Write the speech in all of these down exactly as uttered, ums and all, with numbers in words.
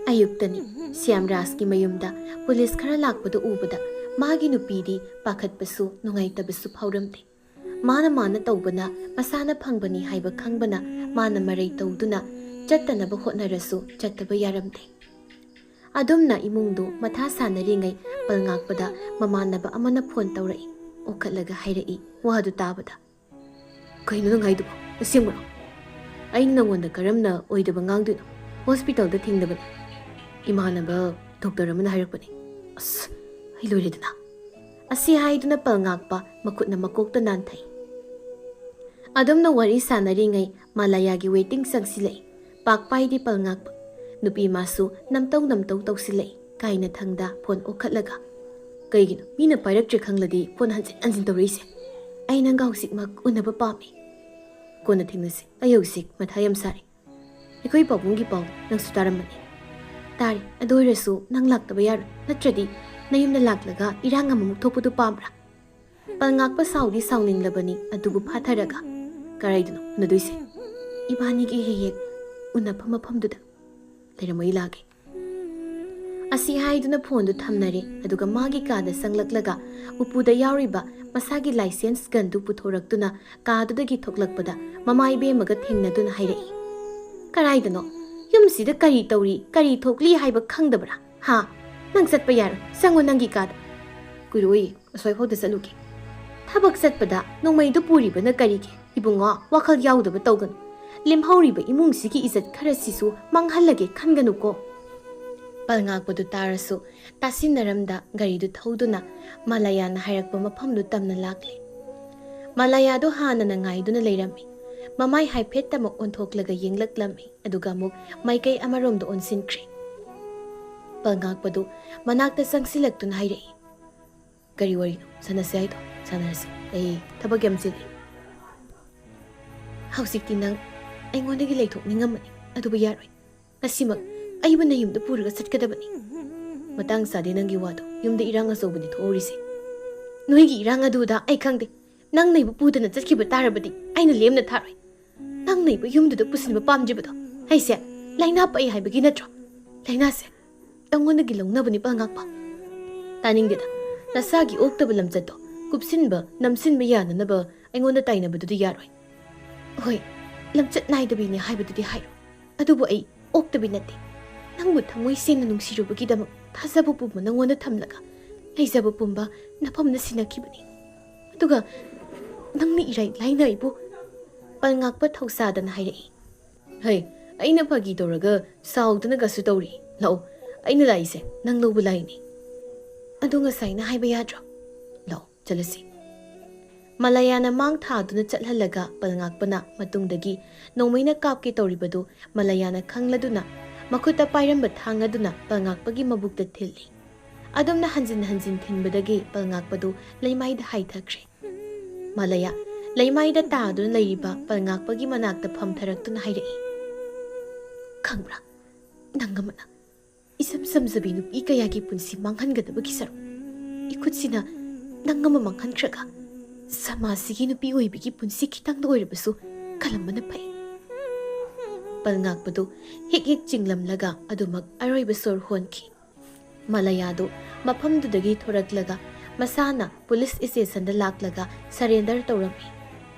ꯑꯌꯨꯛꯇꯅꯤ꯫ ꯁ꯭ꯌꯥꯝꯔꯥꯖꯀꯤ ꯃꯌꯨꯝꯗ ꯄꯨꯂꯤꯁ ꯈꯔ ꯂꯥꯛꯄꯗꯨ ꯎꯕꯗ ꯃꯥꯒꯤ ꯅꯨꯄꯤꯗꯤ ꯄꯥꯈꯠꯄꯁꯨ ꯅꯨꯡꯉꯥꯏꯇꯕꯁꯨ ꯐꯥꯎꯔꯝꯗꯦ꯫ ꯃꯥꯅ ꯃꯥꯅ ꯇꯧꯕꯅ ꯃꯁꯥꯅ ꯐꯪꯕꯅꯤ ꯍꯥꯏꯕ ꯈꯪꯕꯅ ꯃꯥꯅ ꯃꯔꯩ ꯇꯧꯗꯨꯅ ꯆꯠꯇꯅꯕ ꯍꯣꯠꯅꯔꯁꯨ ꯆꯠꯇꯕ ꯌꯥꯔꯝꯗꯦ꯫ ꯑꯗꯨꯝꯅ ꯏꯃꯨꯡꯗꯨ ꯃꯊꯥ ꯁꯥꯟꯅꯔꯤꯉꯩ ꯄꯜꯉꯥꯛꯄꯗ ꯃꯃꯥꯟꯅꯕ ꯑꯃꯅ ꯐꯣꯟ ꯇꯧꯔꯛꯏ꯫ ꯑꯣꯈꯠꯂꯒ ꯍꯥꯏꯔꯛꯏ ꯋꯥꯗꯨ ꯇꯥꯕꯗ꯫ "ꯀꯩꯅꯣ ꯅꯪ ꯍꯥꯏꯗꯨꯕꯣ? ꯑꯁꯦꯡꯕꯔꯣ? ꯑꯩꯅ ꯅꯪꯉꯣꯟꯗ ꯀꯔꯝꯅ ꯑꯣꯏꯗꯕ ꯉꯥꯡꯗꯣꯏꯅꯣ? ꯍꯣꯁꯄꯤꯇꯥꯜꯗ ꯊꯦꯡꯅꯕꯅꯦ꯫ ꯏꯃꯥꯟꯅꯕ ꯗꯣꯛꯇꯔ ꯑꯃꯅ ꯍꯥꯏꯔꯛꯄꯅꯦ꯫ ꯑꯁ, ꯑꯩ ꯂꯣꯏꯔꯦꯗꯅ!" ꯑꯁꯤ ꯍꯥꯏꯗꯨꯅ ꯄꯜꯉꯥꯛꯄ ꯃꯈꯨꯠꯅ ꯃꯀꯣꯛꯇ ꯅꯥꯟꯊꯩ꯫ ꯑꯗꯨꯝꯅ ꯋꯥꯔꯤ ꯁꯥꯟꯅꯔꯤꯉꯩ ꯃꯥꯂꯥꯌꯥꯒꯤ ꯋꯦꯇꯤꯡ ꯆꯪꯁꯤꯜꯂꯛꯏ꯫ ꯄꯥꯛꯄꯥꯏꯗꯤ ꯄꯜꯉꯥꯛꯄ꯫ ꯅꯨꯄꯤ ꯃꯥꯁꯨ ꯅꯝꯇꯧ ꯅꯝꯇꯧ ꯇꯧꯁꯤꯜꯂꯛꯏ꯫ ꯀꯥꯏꯅ ꯊꯪꯗ ꯐꯣꯟ ꯑꯣꯛꯈꯠꯂꯒ, "ꯀꯩꯒꯤꯅꯣ ꯃꯤꯅ ꯄꯥꯏꯔꯛꯇ꯭ꯔꯦ ꯈꯪꯂꯗꯤ ꯐꯣꯟ ꯍꯟꯖꯤꯟ ꯍꯟꯖꯤꯟ ꯇꯧꯔꯛꯏꯁꯦ? ꯑꯩ ꯅꯪꯒ ꯍꯧꯖꯤꯛꯃꯛ ꯎꯅꯕ ꯄꯥꯝꯃꯤ꯫ ꯀꯣꯟꯅ ꯊꯦꯡꯅꯁꯤ꯫ ꯑꯩ ꯍꯧꯖꯤꯛ ꯃꯊꯥ ꯌꯥꯝ ꯁꯥꯔꯤ꯫ ꯑꯩꯈꯣꯏ ꯄꯥꯕꯨꯡꯒꯤ ꯄꯥꯎ ꯅꯪꯁꯨ ꯇꯥꯔꯝꯃꯅꯤ꯫" "ꯇꯥꯔꯦ꯫ ꯑꯗꯨ ꯑꯣꯏꯔꯁꯨ ꯅꯪ ꯂꯥꯛꯇꯕ ꯌꯥꯔꯣꯏ꯫ ꯅꯠꯇ꯭ꯔꯗꯤ ꯅꯌꯨꯝꯗ ꯂꯥꯛꯂꯒ ꯏꯔꯥꯡ ꯑꯃꯃꯨꯛ ꯊꯣꯛꯄꯗꯨ ꯄꯥꯝꯕ꯭ꯔꯥ?" ꯄꯜꯉꯥꯛꯄ ꯁꯥꯎꯗꯤ ꯁꯥꯎꯅꯤꯡꯂꯕꯅꯤ, ꯑꯗꯨꯕꯨ ꯐꯥꯊꯔꯒ, "ꯀꯔꯥꯏꯗꯅꯣ ꯎꯅꯗꯣꯏꯁꯦ? ꯏꯕꯥꯅꯤꯒꯤ ꯍꯦꯛ ꯍꯦꯛ ꯎꯅꯐꯝ ꯃꯐꯝꯗꯨꯗ ꯂꯩꯔꯝꯃꯣ, ꯑꯩ ꯂꯥꯛꯀꯦ꯫" ꯑꯁꯤ ꯍꯥꯏꯗꯨꯅ ꯐꯣꯟꯗꯨ ꯊꯝꯅꯔꯦ, ꯑꯗꯨꯒ ꯃꯥꯒꯤ ꯀꯥꯗ ꯆꯪꯂꯛꯂꯒ ꯎꯄꯨꯗ ꯌꯥꯎꯔꯤꯕ ꯃꯁꯥꯒꯤ ꯂꯥꯏꯁꯦꯟꯁ ꯒꯟꯗꯨ ꯄꯨꯊꯣꯔꯛꯇꯨꯅ ꯀꯥꯗꯨꯗꯒꯤ ꯊꯣꯛꯂꯛꯄꯗ ꯃꯃꯥ ꯏꯕꯦꯝꯃꯒ ꯊꯦꯡꯅꯗꯨꯅ ꯍꯥꯏꯔꯛꯏ, "ꯀꯔꯥꯏꯗꯅꯣ? ꯌꯨꯝꯁꯤꯗ ꯀꯔꯤ ꯇꯧꯔꯤ, ꯀꯔꯤ ꯊꯣꯛꯂꯤ ꯍꯥꯏꯕ ꯈꯪꯗꯕ꯭ꯔꯥ? ꯍꯥ? ꯅꯪ ꯆꯠꯄ ꯌꯥꯔꯣꯏ, ꯆꯪꯉꯣ ꯅꯪꯒꯤ ꯀꯥꯗ꯫" "ꯀꯨꯏꯔꯣꯏ, ꯑꯁ꯭ꯋꯥꯏꯐꯥꯎꯗ ꯆꯠꯂꯨꯒꯦ꯫" "ꯊꯕꯛ ꯆꯠꯄꯗ ꯅꯣꯡꯃꯩꯗꯨ ꯄꯨꯔꯤꯕꯅ ꯀꯔꯤꯒꯤ? ꯏꯕꯨꯡꯉꯣ, ꯋꯥꯈꯜ ꯌꯥꯎꯗꯕ ꯇꯧꯒꯅꯨ꯫ ꯂꯦꯝꯍꯧꯔꯤꯕ ꯏꯃꯨꯡꯁꯤꯒꯤ ꯏꯖꯠ ꯈꯔꯁꯤꯁꯨ ꯃꯥꯡꯍꯜꯂꯒꯦ ꯈꯟꯒꯅꯨꯀꯣ꯫" ꯄꯜꯉꯥꯛꯄꯗꯨ ꯇꯥꯔꯁꯨ ꯇꯥꯁꯤꯟꯅꯔꯝꯗ ꯒꯥꯔꯤꯗꯨ ꯊꯧꯗꯨꯅ ꯃꯥꯂꯥꯌꯥꯅ ꯍꯥꯏꯔꯛꯄ ꯃꯐꯝꯗꯨ ꯇꯝꯅ ꯂꯥꯛꯂꯦ꯫ ꯃꯥꯂꯥꯌꯥꯗꯨ ꯍꯥꯟꯅꯅ ꯉꯥꯏꯗꯨꯅ ꯂꯩꯔꯝꯃꯤ꯫ ꯃꯃꯥꯏ ꯍꯥꯏꯐꯦꯠꯇꯃꯛ ꯑꯣꯟꯊꯣꯛꯂꯒ ꯌꯦꯡꯂꯛꯂꯝꯃꯤ, ꯑꯗꯨꯒ ꯑꯃꯨꯛ ꯃꯥꯏꯀꯩ ꯑꯃꯔꯣꯝꯗ ꯑꯣꯟꯁꯤꯟꯈ꯭ꯔꯦ꯫ ꯄꯜꯉꯥꯛꯄꯗꯨ ꯃꯅꯥꯛꯇ ꯆꯪꯁꯤꯜꯂꯛꯇꯨꯅ ꯍꯥꯏꯔꯛꯏ, "ꯀꯔꯤ ꯋꯥꯔꯤꯅꯣ ꯁꯥꯟꯅꯁꯦ ꯍꯥꯏꯗꯣ? ꯁꯥꯟꯅꯔꯁꯦ꯫ ꯑꯩ ꯊꯕꯛ ꯌꯥꯝ ꯆꯤꯜꯂꯤ꯫" "ꯍꯧꯖꯤꯛꯇꯤ ꯅꯪ ꯑꯩꯉꯣꯟꯗꯒꯤ ꯂꯩꯊꯣꯛꯅꯤꯡꯉꯝꯃꯅꯤ, ꯑꯗꯨꯕꯨ ꯌꯥꯔꯣꯏ꯫ ꯉꯁꯤꯃꯛ ꯑꯩꯕꯨ ꯅꯌꯨꯝꯗ ꯄꯨꯔꯒ ꯆꯠꯀꯗꯕꯅꯤ꯫" "ꯃꯇꯥꯡ ꯆꯥꯗꯦ ꯅꯪꯒꯤ ꯋꯥꯗꯣ꯫ ꯌꯨꯝꯗ ꯏꯔꯥꯡ ꯑꯆꯧꯕꯅꯤ ꯊꯣꯛꯍꯧꯔꯤꯁꯦ꯫" "ꯅꯣꯏꯒꯤ ꯏꯔꯥꯡ ꯑꯗꯨꯗ ꯑꯩ ꯈꯪꯗꯦ꯫ ꯅꯪꯅ ꯑꯩꯕꯨ ꯄꯨꯗꯅ ꯆꯠꯈꯤꯕ ꯇꯥꯔꯕꯗꯤ ꯑꯩꯅ ꯂꯦꯝꯅ ꯊꯥꯔꯣꯏ꯫ ꯅꯪꯅ ꯑꯩꯕꯨ ꯌꯨꯝꯗꯨꯗ ꯄꯨꯁꯤꯟꯕ ꯄꯥꯝꯗ꯭ꯔꯤꯕꯗꯣ ꯑꯩꯁꯦ ꯂꯥꯏꯅꯥ ꯄꯛꯏ ꯍꯥꯏꯕꯒꯤ ꯅꯠꯇ꯭ꯔꯣ? ꯂꯥꯏꯅꯥꯁꯦ ꯑꯩꯉꯣꯟꯗꯒꯤ ꯂꯧꯅꯕꯅꯤ, ꯄꯜꯉꯥꯛꯄ꯫ ꯇꯥꯅꯤꯡꯗꯦꯗ꯫ ꯅꯁꯥꯒꯤ ꯑꯣꯛꯇꯕ ꯂꯝꯆꯠꯇꯣ ꯀꯨꯞꯁꯤꯟꯕ, ꯅꯝꯁꯤꯟꯕ ꯌꯥꯅꯅꯕ ꯑꯩꯉꯣꯟꯗ ꯇꯥꯏꯅꯕꯗꯨꯗꯤ ꯌꯥꯔꯣꯏ꯫ ꯍꯣꯏ, ꯂꯝꯆꯠ ꯅꯥꯏꯗꯕꯤꯅꯤ ꯍꯥꯏꯕꯗꯨꯗꯤ ꯍꯥꯏꯔꯣꯏ꯫ ꯑꯗꯨꯕꯨ ꯑꯩ ꯑꯣꯛꯇꯕꯤ ꯅꯠꯇꯦ꯫ ꯅꯪꯕꯨ ꯊꯃꯣꯏ ꯁꯦꯡꯅ ꯅꯨꯡꯁꯤꯔꯨꯕꯒꯤꯗꯃꯛ ꯊꯥꯖꯕ ꯄꯨꯝꯕ ꯅꯉꯣꯟꯗ ꯊꯝꯂꯒ ꯂꯩꯖꯕ ꯄꯨꯝꯕ ꯅꯐꯝꯗ ꯁꯤꯟꯅꯈꯤꯕꯅꯤ꯫ ꯑꯗꯨꯒ ꯅꯪꯅ ꯏꯔꯥꯏ ꯂꯥꯏꯅ ꯑꯩꯕꯨ꯫ ꯄꯜꯉꯥꯛꯄ ꯊꯧꯁꯥꯗꯅ ꯍꯥꯏꯔꯛꯏ꯫ ꯍꯩ, ꯑꯩꯅ ꯐꯥꯒꯤ ꯇꯧꯔꯒ ꯁꯥꯎꯗꯅꯒꯁꯨ ꯇꯧꯔꯤ꯫ ꯂꯥꯛꯑꯣ, ꯑꯩꯅ ꯂꯥꯛꯏꯁꯦ ꯅꯪ ꯂꯧꯕ ꯂꯥꯛꯏꯅꯤ꯫ ꯑꯗꯨ ꯉꯁꯥꯏꯅ ꯍꯥꯏꯕ ꯌꯥꯗ꯭ꯔꯣ? ꯂꯥꯛꯑꯣ, ꯆꯠꯂꯁꯤ꯫ ꯃꯂꯥꯌꯥꯅ ꯃꯥꯡ ꯊꯥꯗꯨꯅ ꯆꯠꯍꯜꯂꯒ ꯄꯜꯉꯥꯛꯄꯅ ꯃꯇꯨꯡꯗꯒꯤ ꯅꯣꯡꯃꯩꯅ ꯀꯥꯞꯀꯦ ꯇꯧꯔꯤꯕꯗꯨ ꯃꯂꯥꯌꯥꯅ ꯈꯪꯂꯗꯨꯅ ꯃꯈꯨꯠꯇ ꯄꯥꯏꯔꯝꯕ ꯊꯥꯡ ꯑꯗꯨꯅ ꯄꯜꯉꯥꯛꯄꯒꯤ ꯃꯕꯨꯛꯇ ꯊꯤꯜꯂꯤ꯫ ꯑꯗꯨꯝꯅ ꯍꯟꯖꯤꯟ ꯍꯟꯖꯤꯟ ꯊꯤꯟꯕꯗꯒꯤ ꯄꯜꯉꯥꯛꯄꯗꯨ ꯂꯩꯃꯥꯏꯗ ꯍꯥꯏꯊꯈ꯭ꯔꯦ꯫ ꯃꯥꯂꯌꯥ ꯂꯩꯃꯥꯏꯗ ꯇꯥꯗꯨꯅ ꯂꯩꯔꯤꯕ ꯄꯜꯉꯥꯛꯄꯒꯤ ꯃꯅꯥꯛꯇ ꯐꯝꯊꯔꯛꯇꯨꯅ ꯍꯥꯏꯔꯛꯏ, "ꯈꯪꯕ꯭ꯔꯥ, ꯅꯪ ꯑꯃꯅ ꯏꯁꯝ ꯁꯝꯖꯕꯤ ꯅꯨꯄꯤ ꯀꯌꯥꯒꯤ ꯄꯨꯟꯁꯤ ꯃꯥꯡꯍꯟꯒꯗꯕꯒꯤ ꯁꯔꯨꯛ ꯏꯈꯨꯠꯁꯤꯅ ꯅꯪ ꯑꯃ ꯃꯥꯡꯍꯟꯈ꯭ꯔꯒ ꯁꯃꯥꯖꯁꯤꯒꯤ ꯅꯨꯄꯤ ꯑꯣꯏꯕꯤꯒꯤ ꯄꯨꯟꯁꯤ ꯈꯤꯇꯪꯗ ꯑꯣꯏꯔꯕꯁꯨ ꯀꯜꯂꯝꯕꯅ ꯐꯩ꯫" ꯄꯜꯉꯥꯛꯄꯗꯨ ꯍꯤꯛ ꯍꯤꯛ ꯆꯤꯡꯂꯝꯂꯒ ꯑꯗꯨꯃꯛ ꯑꯔꯣꯏꯕ ꯁꯣꯔ ꯍꯣꯟꯈꯤ꯫ ꯃꯥꯂꯌꯥꯗꯨ ꯃꯐꯝꯗꯨꯗꯒꯤ ꯊꯣꯔꯛꯂꯒ ꯃꯁꯥꯅ ꯄꯨꯂꯤꯁ ꯏꯁꯇꯦꯁꯟꯗ ꯂꯥꯛꯂꯒ ꯁꯔꯦꯟꯗꯔ ꯇꯧꯔꯝꯃꯤ꯫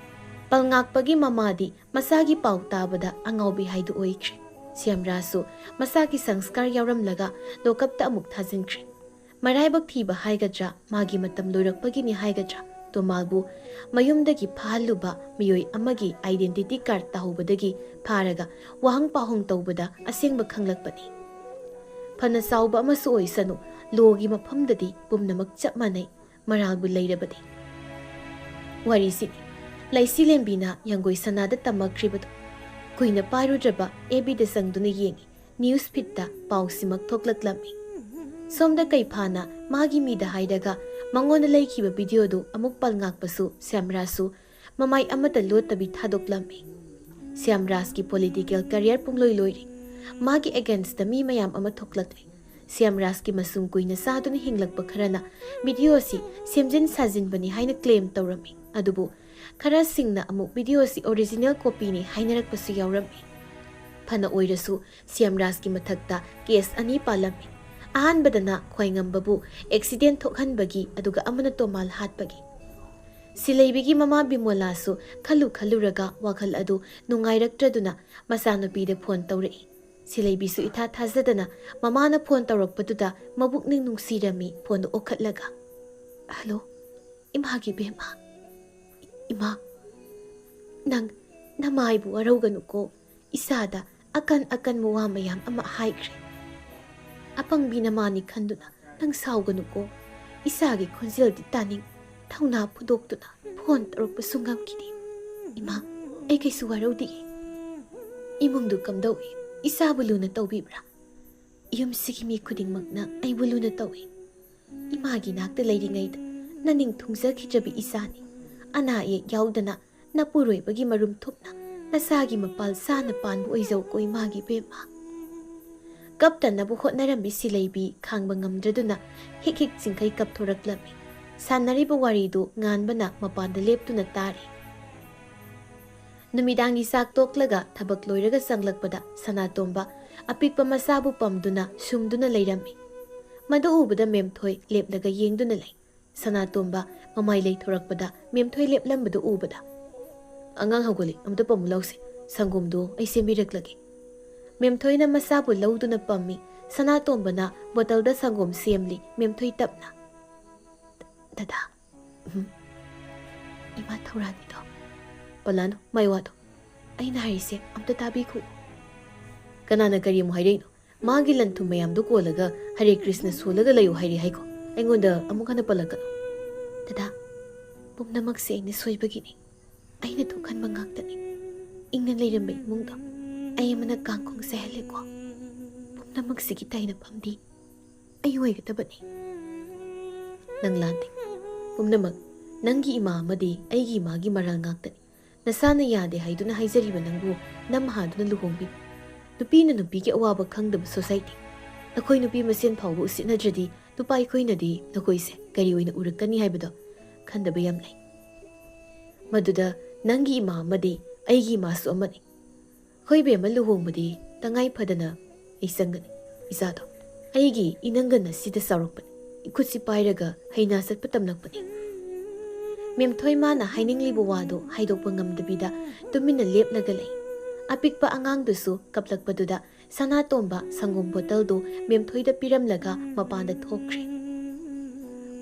ꯄꯜꯉꯥꯛꯄꯒꯤ ꯃꯃꯥꯗꯤ ꯃꯁꯥꯒꯤ ꯄꯥꯎ ꯇꯥꯕꯗ ꯑꯉꯥꯎꯕꯤ ꯍꯥꯏꯗꯨ ꯑꯣꯏꯈ꯭ꯔꯦ꯫ ꯁ꯭ꯌꯥꯝꯔꯥꯖꯁꯨ ꯃꯁꯥꯒꯤ ꯁꯪꯁꯀꯥꯔ ꯌꯥꯎꯔꯝꯂꯒ ꯂꯣꯀꯞꯇ ꯑꯃꯨꯛ ꯊꯥꯖꯤꯟꯈ꯭ꯔꯦ꯫ ꯃꯔꯥꯏꯕꯛ ꯊꯤꯕ ꯍꯥꯏꯒꯗ꯭ꯔꯥ, ꯃꯥꯒꯤ ꯃꯇꯝ ꯂꯣꯏꯔꯛꯄꯒꯤꯅꯤ ꯍꯥꯏꯒꯗ꯭ꯔꯥ, ꯇꯣꯃꯥꯜꯕꯨ ꯃꯌꯨꯝꯗꯒꯤ ꯐꯥꯍꯜꯂꯨꯕ ꯃꯤꯑꯣꯏ ꯑꯃꯒꯤ identity card ꯇꯥꯍꯧꯕꯗꯒꯤ ꯐꯥꯔꯒ ꯋꯥꯍꯪ ꯄꯥꯎꯍꯪ ꯇꯧꯕꯗ ꯑꯁꯦꯡꯕ ꯈꯪꯂꯛꯄꯅꯤ꯫ ꯐꯅ ꯆꯥꯎꯕ ꯑꯃꯁꯨ ꯑꯣꯏꯁꯅꯨ, ꯂꯣꯒꯤ ꯃꯐꯝꯗꯗꯤ ꯄꯨꯝꯅꯃꯛ ꯆꯞ ꯃꯥꯟꯅꯩ, ꯃꯔꯥꯜꯕꯨ ꯂꯩꯔꯕꯗꯤ꯫ ꯋꯥꯔꯤꯁꯤꯅꯤ ꯂꯩꯁꯤꯂꯦꯝꯕꯤꯅ ꯌꯥꯡꯒꯣꯏ ꯁꯅꯥꯗ ꯇꯝꯃꯛꯈ꯭ꯔꯤꯕꯗꯨ꯫ ꯀꯨꯏꯅ ꯄꯥꯏꯔꯨꯗ꯭ꯔꯕ ꯑꯦꯐ ꯕꯤꯗ ꯆꯪꯗꯨꯅ ꯌꯦꯡꯉꯤ꯫ ꯅ꯭ꯌꯨꯁ ꯐꯤꯗꯇ ꯄꯥꯎꯁꯤꯃꯛ ꯊꯣꯛꯂꯛꯂꯝꯃꯤ꯫ ꯁꯣꯝꯗ ꯀꯩꯐꯥꯅ ꯃꯥꯒꯤ ꯃꯤꯗ ꯍꯥꯏꯔꯒ ꯃꯉꯣꯟꯗ ꯂꯩꯈꯤꯕ ꯚꯤꯗꯤꯑꯣꯗꯨ ꯑꯃꯨꯛ ꯄꯜꯉꯥꯛꯄꯁꯨ ꯁ꯭ꯌꯥꯝꯔꯥꯖꯁꯨ ꯃꯃꯥꯏ ꯑꯃꯠꯇ ꯂꯣꯠꯇꯕꯤ ꯊꯥꯗꯣꯛꯂꯝꯃꯤ꯫ ꯁ꯭ꯌꯥꯝꯔꯥꯖꯀꯤ ꯄꯣꯂꯤꯇꯤꯀꯦꯜ ꯀꯦꯔꯤꯌꯔ ꯄꯨꯡꯂꯣꯏ ꯂꯣꯏꯔꯦ꯫ ꯃꯥꯒꯤ ꯑꯦꯒꯦꯟꯁꯇ ꯃꯤ ꯃꯌꯥꯝ ꯑꯃ ꯊꯣꯛꯂꯛꯂꯦ꯫ ꯁ꯭ꯌꯥꯝꯔꯥꯖꯀꯤ ꯃꯁꯨꯡ ꯀꯨꯏꯅ ꯆꯥꯗꯨꯅ ꯍꯤꯡꯂꯛꯄ ꯈꯔꯅ ꯚꯤꯗꯤꯑꯣ ꯑꯁꯤ ꯁꯦꯝꯖꯤꯟ ꯁꯥꯖꯤꯟꯕꯅꯤ ꯍꯥꯏꯅ ꯀ꯭ꯂꯦꯝ ꯇꯧꯔꯝꯃꯤ꯫ ꯑꯗꯨꯕꯨ ꯈꯔꯁꯤꯡꯅ ꯑꯃꯨꯛ ꯚꯤꯗꯤꯑꯣ ꯑꯁꯤ ꯑꯣꯔꯤꯖꯤꯅꯦꯜ ꯀꯣꯄꯤꯅꯤ ꯍꯥꯏꯅꯔꯛꯄꯁꯨ ꯌꯥꯎꯔꯝꯃꯤ꯫ ꯐꯅ ꯑꯣꯏꯔꯁꯨ ꯁ꯭ꯌꯥꯝꯔꯥꯖꯀꯤ ꯃꯊꯛꯇ ꯀꯦꯁ ꯑꯅꯤ ꯄꯥꯜꯂꯝꯃꯤ꯫ ꯑꯍꯥꯟꯕꯗꯅ ꯈ꯭ꯋꯥꯏꯉꯝꯕꯕꯨ ꯑꯦꯛꯁꯤꯗꯦꯟ ꯊꯣꯛꯍꯟꯕꯒꯤ, ꯑꯗꯨꯒ ꯑꯃꯅ ꯇꯣꯃꯥꯜ ꯍꯥꯠꯄꯒꯤ꯫ ꯁꯤꯂꯩꯕꯤꯒꯤ ꯃꯃꯥ ꯕꯤꯃꯣꯂꯥꯁꯨ ꯈꯜꯂꯨ ꯈꯜꯂꯨꯔꯒ ꯋꯥꯈꯜ ꯑꯗꯨ ꯅꯨꯡꯉꯥꯏꯔꯛꯇ꯭ꯔꯗꯨꯅ ꯃꯆꯥꯅꯨꯄꯤꯗ ꯐꯣꯟ ꯇꯧꯔꯛꯏ꯫ ꯁꯤꯂꯩꯕꯤꯁꯨ ꯏꯊꯥ ꯊꯥꯖꯗꯅ ꯃꯃꯥꯅ ꯐꯣꯟ ꯇꯧꯔꯛꯄꯗꯨꯗ ꯃꯕꯨꯛꯅꯤꯡ ꯅꯨꯡꯁꯤꯔꯝꯃꯤ ꯐꯣꯟꯗꯨ ꯑꯣꯛꯈꯠꯂꯒ꯫ "ꯍꯜꯂꯣ, ꯏꯃꯥꯒꯤ ꯕꯦꯝꯃ꯫ ꯏꯃꯥ, ꯅꯪ ꯅꯃꯥꯏꯕꯨ ꯋꯥꯔꯧꯒꯅꯨꯀꯣ꯫ ꯏꯆꯥꯗ ꯑꯀꯟ ꯑꯀꯟꯕ ꯋꯥ ꯃꯌꯥꯝ ꯑꯃ ꯍꯥꯏꯈ꯭ꯔꯦ꯫ ꯑꯄꯪꯕꯤ ꯅꯃꯥꯅꯤ ꯈꯟꯗꯨꯅ ꯅꯪ ꯁꯥꯎꯒꯅꯨꯀꯣ꯫ ꯏꯆꯥꯒꯤ ꯈꯣꯟꯖꯦꯜꯗꯤ ꯇꯥꯅꯤꯡ, ꯊꯧꯅꯥ ꯐꯨꯗꯣꯛꯇꯨꯅ ꯐꯣꯟ ꯇꯧꯔꯛꯄꯁꯨ ꯉꯝꯈꯤꯗꯦ꯫ ꯏꯃꯥ, ꯑꯩ ꯀꯩꯁꯨ ꯋꯥꯔꯧꯗꯤꯌꯦ꯫ ꯏꯃꯨꯡꯗꯨ ꯀꯝꯗꯧꯏ? ꯏꯆꯥꯕꯨ ꯂꯨꯅ ꯇꯧꯕꯤꯕ꯭ꯔꯥ? ꯌꯨꯝꯁꯤꯒꯤ ꯃꯤ ꯈꯨꯗꯤꯡꯃꯛꯅ ꯑꯩꯕꯨ ꯂꯨꯅ ꯇꯧꯏ꯫ ꯏꯃꯥꯒꯤ ꯅꯥꯛꯇ ꯂꯩꯔꯤꯉꯩꯗ ꯅꯅꯤꯡ ꯊꯨꯡꯖꯈꯤꯗ꯭ꯔꯕꯤ ꯏꯆꯥꯅꯤ꯫ ꯑꯅꯥ ꯑꯌꯦꯛ ꯌꯥꯎꯗꯅ ꯅꯄꯨꯔꯣꯏꯕꯒꯤ ꯃꯔꯨꯝ ꯊꯨꯞꯅ ꯅꯆꯥꯒꯤ ꯃꯄꯥꯜ ꯆꯥꯅ ꯄꯥꯟꯕ ꯑꯣꯏꯖꯧꯀꯣ ꯏꯃꯥꯒꯤ ꯕꯦꯝꯃ꯫" ꯀꯞꯇꯅꯕ ꯍꯣꯠꯅꯔꯝꯃꯤ ꯁꯤꯂꯩꯕꯤ ꯈꯥꯡꯕ ꯉꯝꯗ꯭ꯔꯗꯨꯅ ꯍꯤꯛ ꯍꯤꯛ ꯆꯤꯡꯈꯩ ꯀꯞꯊꯣꯔꯛꯂꯝꯃꯤ꯫ ꯁꯥꯟꯅꯔꯤꯕ ꯋꯥꯔꯤꯗꯨ ꯉꯥꯟꯕꯅ ꯃꯄꯥꯟꯗ ꯂꯦꯞꯇꯨꯅ ꯇꯥꯔꯤ꯫ ꯅꯨꯃꯤꯗꯥꯡꯒꯤ ꯆꯥꯛ ꯇꯣꯛꯂꯒ ꯊꯕꯛ ꯂꯣꯏꯔꯒ ꯆꯪꯂꯛꯄꯗ ꯁꯅꯥꯇꯣꯝꯕ ꯑꯄꯤꯛꯄ ꯃꯆꯥꯕꯨ ꯄꯝꯗꯨꯅ ꯁꯨꯝꯗꯨꯅ ꯂꯩꯔꯝꯃꯤ꯫ ꯃꯗꯨ ꯎꯕꯗ ꯃꯦꯝꯊꯣꯏ ꯂꯦꯞꯂꯒ ꯌꯦꯡꯗꯨꯅ ꯂꯩ꯫ ꯁꯅꯥꯇꯣꯝꯕ ꯃꯃꯥꯏ ꯂꯩꯊꯣꯔꯛꯄꯗ ꯃꯦꯝꯊꯣꯏ ꯂꯦꯞꯂꯝꯕꯗꯨ ꯎꯕꯗ, "ꯑꯉꯥꯡ ꯍꯧꯒꯠꯂꯤ, ꯑꯃꯨꯛꯇ ꯄꯝꯃꯨ ꯂꯥꯎꯁꯦ, ꯁꯪꯒꯣꯝꯗꯣ ꯑꯩ ꯁꯦꯝꯕꯤꯔꯛꯂꯒꯦ꯫" ꯃꯦꯝꯊꯣꯏꯅ ꯃꯆꯥꯕꯨ ꯂꯧꯗꯨꯅ ꯄꯝꯃꯤ꯫ ꯁꯅꯥꯇꯣꯝꯕꯅ ꯕꯣꯇꯜꯗ ꯁꯪꯒꯣꯝ ꯁꯦꯝꯂꯤ꯫ ꯃꯦꯝꯊꯣꯏ ꯇꯞꯅ, "ꯗꯗꯥ, ꯎꯝ, ꯏꯃꯥ ꯊꯧꯔꯥꯅꯤꯗꯣ ꯄꯜꯂꯅꯨ, ꯃꯥꯏ ꯋꯥꯗꯣ꯫ ꯑꯩꯅ ꯍꯥꯏꯔꯤꯁꯦ ꯑꯝꯇ ꯇꯥꯕꯤꯈꯣ꯫" "ꯀꯅꯥꯅ ꯀꯔꯤ ꯑꯃꯨꯛ ꯍꯥꯏꯔꯛꯏꯅꯣ? ꯃꯥꯒꯤ ꯂꯟ ꯊꯨꯝ ꯃꯌꯥꯝꯗꯣ ꯀꯣꯜꯂꯒ ꯍꯔꯦ ꯀ꯭ꯔꯤꯁꯅ ꯁꯣꯜꯂꯒ ꯂꯩꯌꯨ ꯍꯥꯏꯔꯤ ꯍꯥꯏꯀꯣ? ꯑꯩꯉꯣꯟꯗ ꯑꯃꯨꯛ ꯍꯟꯅ ꯄꯜꯂꯛꯀꯅꯨ꯫" "ꯗꯗꯥ, ꯄꯨꯝꯅꯃꯛꯁꯦ ꯑꯩꯅ ꯁꯣꯏꯕꯒꯤꯅꯤ꯫ ꯑꯩꯅ ꯊꯣꯛꯍꯟꯕ ꯉꯥꯛꯇꯅꯤ꯫ ꯏꯪꯅ ꯂꯩꯔꯝꯕ ꯏꯃꯨꯡꯗꯣ ꯑꯩ ꯑꯃꯅ ꯀꯥꯡꯈꯣꯡ ꯆꯥꯏꯍꯜꯂꯦꯀꯣ꯫ ꯄꯨꯝꯅꯃꯛꯁꯤꯒꯤ ꯇꯥꯏꯅꯐꯝꯗꯤ ꯑꯩ ꯑꯣꯏꯒꯗꯕꯅꯤ꯫" "ꯅꯪ ꯂꯥꯟꯗꯦ꯫ ꯄꯨꯝꯅꯃꯛ ꯅꯪꯒꯤ ꯏꯃꯥ ꯑꯃꯗꯤ ꯑꯩꯒꯤ ꯏꯃꯥꯒꯤ ꯃꯔꯥꯜ ꯉꯥꯛꯇꯅꯤ꯫ ꯅꯁꯥꯅ ꯌꯥꯗꯦ ꯍꯥꯏꯗꯨꯅ ꯍꯥꯏꯖꯔꯤꯕ ꯅꯪꯕꯨ ꯅꯝ ꯍꯥꯗꯨꯅ ꯂꯨꯍꯣꯡꯕꯤꯕ꯫ ꯅꯨꯄꯤꯅ ꯅꯨꯄꯤꯒꯤ ꯑꯋꯥꯕ ꯈꯪꯗꯕ ꯁꯣꯁꯥꯏꯇꯤ꯫ ꯅꯈꯣꯏ ꯅꯨꯄꯤ ꯃꯁꯦꯟ ꯐꯥꯎꯕ ꯎꯁꯤꯠꯅꯗ꯭ꯔꯗꯤ ꯅꯨꯄꯥ ꯑꯩꯈꯣꯏꯅꯗꯤ ꯅꯈꯣꯏꯁꯦ ꯀꯔꯤ ꯑꯣꯏꯅ ꯎꯔꯛꯀꯅꯤ ꯍꯥꯏꯕꯗꯣ ꯈꯟꯗꯕ ꯌꯥꯝ ꯂꯩ꯫" ꯃꯗꯨꯗ ꯅꯪꯒꯤ ꯏꯃꯥ ꯑꯃꯗꯤ ꯑꯩꯒꯤ ꯏꯃꯥꯁꯨ ꯑꯃꯅꯤ꯫ ꯈꯣꯏꯕꯦꯝꯃ ꯂꯨꯍꯣꯡꯕꯗꯤ ꯇꯉꯥꯏ ꯐꯗꯅ ꯑꯩ ꯆꯪꯒꯅꯤ꯫ ꯏꯆꯥꯗꯣ ꯑꯩꯒꯤ ꯏꯅꯪꯒꯟ ꯑꯁꯤꯗ ꯆꯥꯎꯔꯛꯄꯅꯤ꯫ ꯏꯈꯨꯠꯁꯤ ꯄꯥꯏꯔꯒ ꯍꯩꯅꯥ ꯆꯠꯄ ꯇꯝꯂꯛꯄꯅꯤ꯫ ꯃꯦꯝꯊꯣꯏ ꯃꯥꯅ ꯍꯥꯏꯅꯤꯡꯂꯤꯕ ꯋꯥꯗꯨ ꯍꯥꯏꯗꯣꯛꯄ ꯉꯝꯗꯕꯤꯗ ꯇꯨꯃꯤꯟꯅ ꯂꯦꯞꯂꯒ ꯂꯩ꯫ ꯑꯄꯤꯛꯄ ꯑꯉꯥꯡꯗꯨꯁꯨ ꯀꯞꯂꯛꯄꯗꯨꯗ ꯁꯅꯥꯇꯣꯝꯕ ꯁꯪꯒꯣꯝ ꯕꯣꯇꯜꯗꯨ ꯃꯦꯝꯊꯣꯏꯗ ꯄꯤꯔꯝꯂꯒ ꯃꯄꯥꯟꯗ ꯊꯣꯛꯈ꯭ꯔꯦ꯫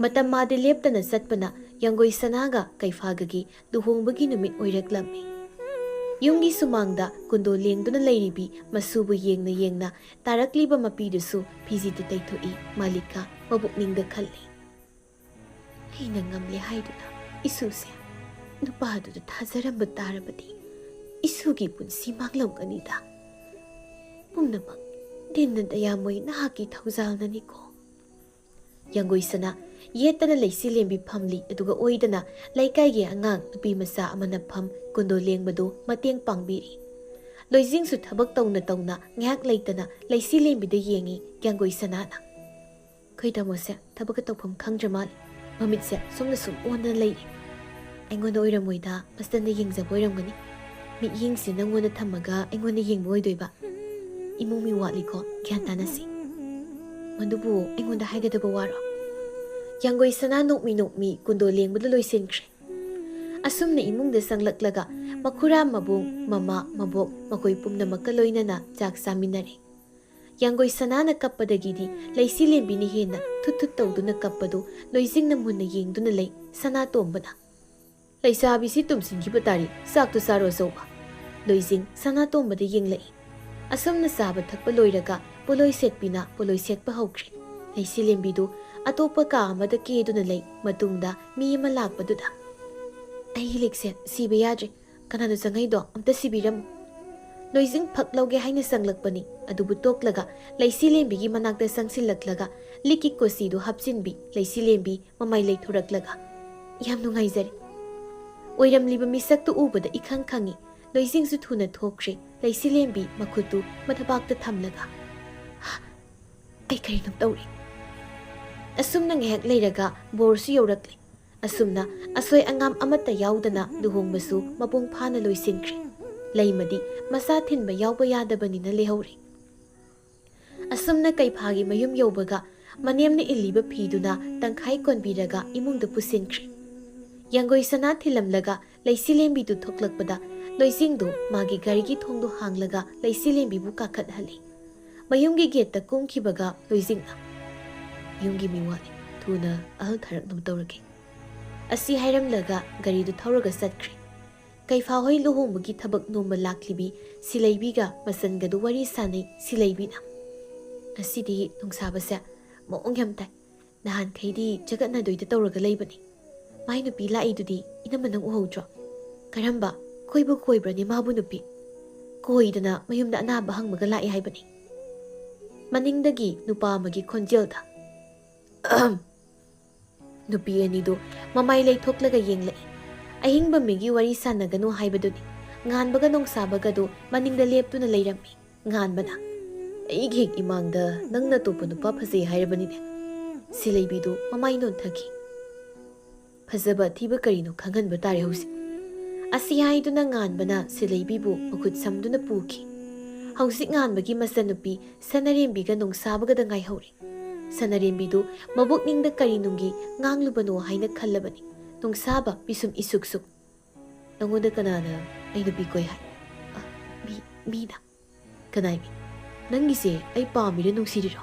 ꯃꯇꯝ ꯃꯥꯗꯤ ꯂꯦꯞꯇꯅ ꯆꯠꯄꯅ ꯌꯥꯡꯒꯣꯏ ꯁꯅꯥꯒ ꯀꯩꯐꯥꯒꯒꯤ ꯂꯨꯍꯣꯡꯕꯒꯤ ꯅꯨꯃꯤꯠ ꯑꯣꯏꯔꯛꯂꯝꯃꯤ꯫ ꯌꯨꯝꯒꯤ ꯁꯨꯃꯥꯡꯗ ꯀꯨꯟꯗꯣ ꯂꯦꯡꯗꯨꯅ ꯂꯩꯔꯤꯕꯤ ꯃꯁꯨꯕꯨ ꯌꯦꯡꯅ ꯌꯦꯡꯅ ꯇꯥꯔꯛꯂꯤꯕ ꯃꯄꯤꯗꯨꯁꯨ ꯐꯤꯖꯤꯗ ꯇꯩꯊꯣꯛꯏ ꯃꯥꯂꯤꯀꯥ ꯃꯕꯨꯛꯅꯤꯡꯗ ꯈꯜꯂꯤ꯫ ꯑꯩꯅ ꯉꯝꯂꯦ ꯍꯥꯏꯗꯨꯅ ꯏꯁꯨꯁꯦ ꯅꯨꯄꯥꯗꯨꯗ ꯊꯥꯖꯔꯝꯕ ꯇꯥꯔꯕꯗꯤ ꯏꯁꯨꯒꯤ ꯄꯨꯟꯁꯤ ꯃꯥꯡꯂꯝꯒꯅꯤꯗ꯫ ꯄꯨꯝꯅꯃꯛ ꯗꯤꯟꯅ ꯗꯌꯥꯃꯣꯏ ꯅꯍꯥꯛꯀꯤ ꯊꯧꯖꯥꯜꯅꯅꯤꯀꯣ꯫ ꯌꯥꯡꯒꯣꯏ ꯁꯅꯥ ꯌꯦꯠꯇꯅ ꯂꯩꯁꯤꯂꯦꯝꯕꯤ ꯐꯝꯂꯤ, ꯑꯗꯨꯒ ꯑꯣꯏꯗꯅ ꯂꯩꯀꯥꯏꯒꯤ ꯑꯉꯥꯡ ꯅꯨꯄꯤ ꯃꯆꯥ ꯑꯃꯅ ꯐꯝ ꯀꯨꯟꯗꯣ ꯂꯦꯡꯕꯗꯨ ꯃꯇꯦꯡ ꯄꯥꯡꯕꯤꯔꯤ꯫ ꯂꯣꯏꯖꯤꯡꯁꯨ ꯊꯕꯛ ꯇꯧꯅ ꯇꯧꯅ ꯉꯥꯏꯍꯥꯛ ꯂꯩꯇꯅ ꯂꯩꯁꯤꯂꯦꯝꯕꯤꯗ ꯌꯦꯡꯉꯤ ꯌꯥꯡꯒꯣꯏ ꯁꯅꯥꯅ꯫ ꯑꯩꯈꯣꯏ ꯇꯥꯃꯣꯁꯦ ꯊꯕꯛꯀ ꯇꯧꯐꯝ ꯈꯪꯗ꯭ꯔ ꯃꯥꯜꯂꯦ꯫ ꯃꯃꯤꯠꯁꯦ ꯁꯣꯝꯗ ꯁꯨꯝ ꯑꯣꯟꯗꯅ ꯂꯩꯔꯦ꯫ ꯑꯩꯉꯣꯟꯗ ꯑꯣꯏꯔꯝꯃꯣꯏꯗ, ꯃꯁꯤꯗꯅ ꯌꯦꯡꯖꯕ ꯑꯣꯏꯔꯝꯒꯅꯤ꯫ ꯃꯤꯠꯌꯦꯡꯁꯤ ꯅꯪꯉꯣꯟꯗ ꯊꯝꯃꯒ ꯑꯩꯉꯣꯟꯗ ꯌꯦꯡꯕ ꯑꯣꯏꯗꯣꯏꯕ? ꯏꯃꯨꯡ ꯃꯤ ꯋꯥꯠꯂꯤꯀꯣ, ꯒ꯭ꯌꯥꯟ ꯇꯥꯅꯁꯤ꯫ ꯃꯗꯨꯕꯨ ꯑꯩꯉꯣꯟꯗ ꯍꯥꯏꯒꯗꯕ ꯋꯥꯔꯣ? ꯌꯥꯡꯒꯣꯏ ꯁꯅꯥ ꯅꯣꯛꯃꯤ ꯅꯣꯛꯃꯤ ꯀꯨꯟꯗꯣ ꯂꯦꯡꯕꯗꯨ ꯂꯣꯏꯁꯤꯟꯈ꯭ꯔꯦ꯫ ꯑꯁꯨꯝꯅ ꯏꯃꯨꯡꯗ ꯆꯪꯂꯛꯂꯒ ꯃꯈꯨꯔꯥ, ꯃꯕꯨꯡ, ꯃꯃꯥ, ꯃꯕꯣꯛ ꯃꯈꯣꯏ ꯄꯨꯝꯅꯃꯛꯀ ꯂꯣꯏꯅꯅ ꯆꯥꯛ ꯆꯥꯃꯤꯟꯅꯔꯦ꯫ ꯌꯥꯡꯒꯣꯏ ꯁꯅꯥꯅ ꯀꯞꯄꯗꯒꯤꯗꯤ ꯂꯩꯁꯤꯂꯦꯝꯕꯤꯅ ꯍꯦꯟꯅ ꯊꯨꯠ ꯊꯨꯠ ꯇꯧꯗꯨꯅ ꯀꯞꯄꯗꯨ ꯂꯣꯏꯖꯤꯡꯅ ꯃꯨꯟꯅ ꯌꯦꯡꯗꯨꯅ ꯂꯩ ꯁꯅꯥꯇꯣꯝꯕꯅ꯫ "ꯂꯩꯁꯥꯕꯤꯁꯤ ꯇꯨꯝꯁꯤꯟꯈꯤꯕ ꯇꯥꯔꯦ, ꯆꯥꯛꯇꯨ ꯆꯥꯔꯣ ꯑꯆꯧꯕ꯫" ꯂꯣꯏꯖꯤꯡ ꯁꯅꯥꯇꯣꯝꯕꯗ ꯌꯦꯡꯂꯛꯏ꯫ ꯑꯁꯨꯝꯅ ꯆꯥꯕ ꯊꯛꯄ ꯂꯣꯏꯔꯒ ꯄꯣꯂꯣꯏ ꯁꯦꯠꯄꯤꯅ ꯄꯣꯂꯣꯏ ꯁꯦꯠꯄ ꯍꯧꯈ꯭ꯔꯦ꯫ ꯂꯩꯁꯤꯂꯦꯝꯕꯤꯗꯨ ꯑꯇꯣꯞꯄ ꯀꯥ ꯑꯃꯗ ꯀꯦꯗꯨꯅ ꯂꯩ꯫ ꯃꯇꯨꯡꯗ ꯃꯤ ꯑꯃ ꯂꯥꯛꯄꯗꯨꯗ, "ꯑꯩꯒꯤ ꯂꯤꯛꯁꯦ ꯁꯤꯕ ꯌꯥꯗ꯭ꯔꯦ, ꯀꯅꯥꯅꯣ ꯆꯪꯉꯛꯏꯗꯣ? ꯑꯝꯇ ꯁꯤꯕꯤꯔꯝꯃꯨ꯫" ꯂꯣꯏꯖꯤꯡ ꯐꯛ ꯂꯧꯒꯦ ꯍꯥꯏꯅ ꯆꯪꯂꯛꯄꯅꯤ꯫ ꯑꯗꯨꯕꯨ ꯇꯣꯛꯂꯒ ꯂꯩꯁꯤꯂꯦꯝꯕꯤꯒꯤ ꯃꯅꯥꯛꯇ ꯆꯪꯁꯤꯜꯂꯛꯂꯒ ꯂꯤꯛꯀꯤ ꯀꯣꯆꯤꯗꯨ ꯍꯥꯞꯆꯤꯟꯕꯤ ꯂꯩꯁꯤꯂꯦꯝꯕꯤ ꯃꯃꯥꯏ ꯂꯩꯊꯣꯔꯛꯂꯒ, "ꯌꯥꯝ ꯅꯨꯡꯉꯥꯏꯖꯔꯦ꯫" ꯑꯣꯏꯔꯝꯂꯤꯕ ꯃꯤꯁꯛꯇꯨ ꯎꯕꯗ ꯏꯈꯪ ꯈꯪꯉꯤ꯫ ꯂꯣꯏꯖꯤꯡꯁꯨ ꯊꯨꯅ ꯊꯣꯛꯈ꯭ꯔꯦ꯫ ꯂꯩꯁꯤꯂꯦꯝꯕꯤ ꯃꯈꯨꯠꯇꯨ ꯃꯊꯕꯥꯛꯇ ꯊꯝꯂꯒ, "ꯍꯥ, ꯑꯩ ꯀꯔꯤꯅꯣꯝ ꯇꯧꯔꯦ꯫" ꯑꯁꯨꯝꯅ ꯉꯥꯏꯍꯥꯛ ꯂꯩꯔꯒ ꯕꯣꯔꯁꯨ ꯌꯧꯔꯛꯂꯦ꯫ ꯑꯁꯨꯝꯅ ꯑꯁꯣꯏ ꯑꯉꯥꯝ ꯑꯃꯠꯇ ꯌꯥꯎꯗꯅ ꯂꯨꯍꯣꯡꯕꯁꯨ ꯃꯄꯨꯡ ꯐꯥꯅ ꯂꯣꯏꯁꯤꯟꯈ꯭ꯔꯦ꯫ ꯂꯩꯃꯗꯤ ꯃꯆꯥ ꯊꯤꯟꯕ ꯌꯥꯎꯕ ꯌꯥꯗꯕꯅꯤꯅ ꯂꯩꯍꯧꯔꯦ꯫ ꯑꯁꯨꯝꯅ ꯀꯩꯐꯥꯒꯤ ꯃꯌꯨꯝ ꯌꯧꯕꯒ ꯃꯅꯦꯝꯅ ꯏꯜꯂꯤꯕ ꯐꯤꯗꯨꯅ ꯇꯪꯈꯥꯏ ꯀꯣꯟꯕꯤꯔꯒ ꯏꯃꯨꯡꯗ ꯄꯨꯁꯤꯟꯈ꯭ꯔꯦ꯫ ꯌꯥꯡꯒꯣꯏ ꯁꯅꯥ ꯊꯤꯜꯂꯝꯂꯒ ꯂꯩꯁꯤꯂꯦꯝꯕꯤꯗꯨ ꯊꯣꯛꯂꯛꯄꯗ ꯂꯣꯏꯖꯤꯡꯗꯨ ꯃꯥꯒꯤ ꯒꯥꯔꯤꯒꯤ ꯊꯣꯡꯗꯨ ꯍꯥꯡꯂꯒ ꯂꯩꯁꯤꯂꯦꯝꯕꯤꯕꯨ ꯀꯥꯈꯠꯍꯜꯂꯤ꯫ ꯃꯌꯨꯝꯒꯤ ꯒꯦꯠꯇ ꯀꯨꯝꯈꯤꯕꯒ ꯂꯣꯏꯖꯤꯡꯅ, "ꯌꯨꯝꯒꯤ ꯃꯤ ꯋꯥꯠꯂꯤ, ꯊꯨꯅ ꯑꯍꯜ ꯊꯥꯔꯛꯅꯕ ꯇꯧꯔꯒꯦ" ꯑꯁꯤ ꯍꯥꯏꯔꯝꯂꯒ ꯒꯥꯔꯤꯗꯨ ꯊꯧꯔꯒ ꯆꯠꯈ꯭ꯔꯦ꯫ ꯀꯩꯐꯥ ꯍꯣꯏ ꯂꯨꯍꯣꯡꯕꯒꯤ ꯊꯕꯛ ꯅꯣꯝꯕ ꯂꯥꯛꯂꯤꯕꯤ ꯁꯤꯂꯩꯕꯤꯒ ꯃꯆꯟꯒꯗꯨ ꯋꯥꯔꯤ ꯁꯥꯟꯅꯩ ꯁꯤꯂꯩꯕꯤꯅ꯫ "ꯉꯁꯤꯗꯤ ꯅꯨꯡꯁꯥꯕꯁꯦ ꯃꯑꯣꯡ ꯌꯥꯝ ꯇꯥꯏ꯫ ꯅꯍꯥꯟꯈꯩꯗꯤ ꯆꯒꯠꯅꯗꯣꯏꯗ ꯇꯧꯔꯒ ꯂꯩꯕꯅꯤ꯫ ꯃꯥꯏ ꯅꯨꯄꯤ ꯂꯥꯛꯏꯗꯨꯗꯤ ꯏꯅꯝꯃ ꯅꯪ ꯎꯍꯧꯗ꯭ꯔꯣ? ꯀꯔꯝꯕ? ꯀꯣꯏꯕꯨ ꯀꯣꯏꯕ꯭ꯔꯅꯦ ꯃꯥꯕꯨ ꯅꯨꯄꯤ? ꯀꯣꯏꯗꯅ ꯃꯌꯨꯝꯗ ꯑꯅꯥꯕ ꯍꯪꯕꯒ ꯂꯥꯛꯑꯦ ꯍꯥꯏꯕꯅꯤ"꯫ ꯃꯅꯤꯡꯗꯒꯤ ꯅꯨꯄꯥ ꯑꯃꯒꯤ ꯈꯣꯟꯖꯦꯜꯗ, "ꯑꯍꯝ!" ꯅꯨꯄꯤ ꯑꯅꯤꯗꯨ ꯃꯃꯥꯏ ꯂꯩꯊꯣꯛꯂꯒ ꯌꯦꯡꯂꯛꯏ꯫ ꯑꯍꯤꯡꯕ ꯃꯤꯒꯤ ꯋꯥꯔꯤ ꯁꯥꯟꯅꯒꯅꯨ ꯍꯥꯏꯕꯗꯨꯅꯤ꯫ ꯉꯥꯟꯕꯒ ꯅꯣꯡꯁꯥꯕꯒꯗꯨ ꯃꯅꯤꯡꯗ ꯂꯦꯞꯇꯨꯅ ꯂꯩꯔꯝꯃꯤ꯫ ꯉꯥꯟꯕꯅ, "ꯑꯩꯒꯤ ꯍꯦꯛ ꯏꯃꯥꯡꯗ ꯅꯪꯅ ꯑꯇꯣꯞꯄ ꯅꯨꯄꯥ ꯐꯖꯩ ꯍꯥꯏꯔꯕꯅꯤꯅꯦ?" ꯁꯤꯂꯩꯕꯤꯗꯨ ꯃꯃꯥꯏ ꯅꯣꯟꯊꯈꯤ꯫ "ꯐꯖꯕ ꯊꯤꯕ ꯀꯔꯤꯅꯣ ꯈꯪꯍꯟꯕ ꯇꯥꯔꯦ ꯍꯧꯖꯤꯛ"꯫ ꯑꯁꯤ ꯍꯥꯏꯗꯨꯅ ꯉꯥꯟꯕꯅ ꯁꯤꯂꯩꯕꯤꯕꯨ ꯃꯈꯨꯠ ꯁꯝꯗꯨꯅ ꯄꯨꯈꯤ꯫ ꯍꯧꯖꯤꯛ ꯉꯥꯟꯕꯒꯤ ꯃꯆꯟꯅꯨꯄꯤ ꯁꯅꯔꯦꯝꯕꯤꯒ ꯅꯣꯡꯁꯥꯕꯒꯗ ꯉꯥꯏꯍꯧꯔꯦ꯫ ꯁꯅꯔꯦꯝꯕꯤꯗꯨ ꯃꯕꯨꯛꯅꯤꯡꯗ ꯀꯔꯤ ꯅꯨꯡꯒꯤ ꯉꯥꯡꯂꯨꯕꯅꯣ ꯍꯥꯏꯅ ꯈꯜꯂꯕꯅꯤ꯫ ꯅꯣꯡꯁꯥꯕ ꯄꯤꯁꯨꯝ ꯏꯁꯨꯛ ꯁꯨꯛ꯫ "ꯅꯉꯣꯟꯗ ꯀꯅꯥꯅ ꯑꯩ ꯅꯨꯄꯤ ꯀꯣꯏ ꯍꯥꯏ?" "ꯑ, ꯃꯤ, ꯃꯤꯅ"꯫ "ꯀꯅꯥꯏ ꯃꯤ? ꯅꯪꯒꯤꯁꯦ ꯑꯩ ꯄꯥꯝꯃꯤꯔ ꯅꯨꯡꯁꯤꯔꯤꯔꯣ?"